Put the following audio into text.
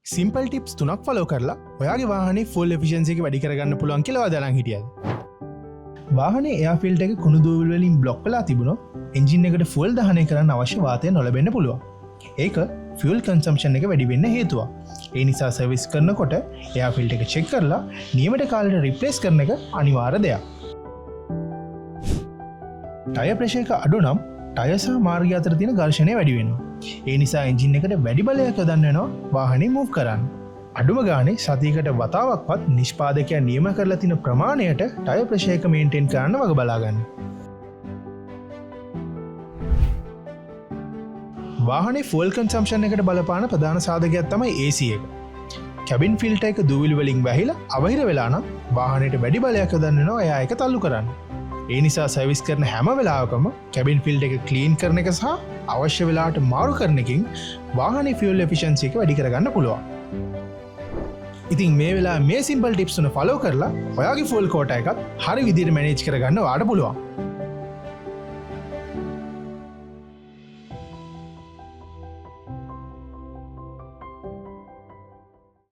Simple tips තුනක් follow කරලා ඔයාගේ වාහනේ ෆුවල් එෆිෂියන්සි එක වැඩි කරගන්න පුළුවන් කියලා ඔයා දැනන් හිටියද? වාහනේ එයාර් ෆිල්ටර් එක කුණු දූවිලි වලින් බ්ලොක් වෙලා තිබුණොත් එන්ජින් එකට ෆුවල් දහනය කරන්න අවශ්‍ය වාතය නොලැබෙන්න පුළුවන්. ඒක ෆියුල් කන්සම්ප්ෂන් එක වැඩි වෙන්න හේතුවක්. ඒ නිසා සර්විස් කරනකොට එයාර් ෆිල්ටර් එක චෙක් කරලා නියමිත කාලෙට රිප්ලේස් කරන එක අනිවාර්ය දෙයක්. ටයර් ප්‍රෙෂර් එක අඩු නම් ටයර් සහ මාර්ගය අතර තියෙන ඝර්ෂණය වැඩි වෙනවා. ඒ නිසා එන්ජින් එකට වැඩි බලයක් යොදන්න වෙනවා වාහනේ මූව් කරන්න. අඩුම ගානේ සතියකට වතාවක්වත් නිෂ්පාදකයා නියම කරලා තියෙන ප්‍රමාණයට ටයර් ප්‍රෙෂර් එක මේන්ටේන් කරන්න වග බලා ගන්න. වාහනේ ෆුවල් කන්සම්ප්ෂන් එකට බලපාන ප්‍රධාන සාධකයක් තමයි AC එක. කැබින් ෆිල්ටර් එක දූවිලි වලින් වැහිලා අවහිර වෙලා නම් වාහනේට වැඩි බලයක් යොදන්න වෙනවා එයා එක තල්ලු කරන්න. ඒ නිසා සර්විස් කරන හැම වෙලාවකම කැබින් ෆිල්ටර් එක ක්ලීන් කරන එක සහ අවශ්‍ය වෙලාවට මාරු කරන එකෙන් වාහනේ ෆියුල් එෆිෂියන්සි එක වැඩි කරගන්න පුළුවන්. ඉතින් මේ වෙලාවේ මේ සිම්පල් ටිප්ස් තුන ෆලෝ කරලා ඔයාගේ ෆුවල් කෝටා එකත් හරි විදිහට මැනේජ් කරගන්න ඔයාට පුළුවන්.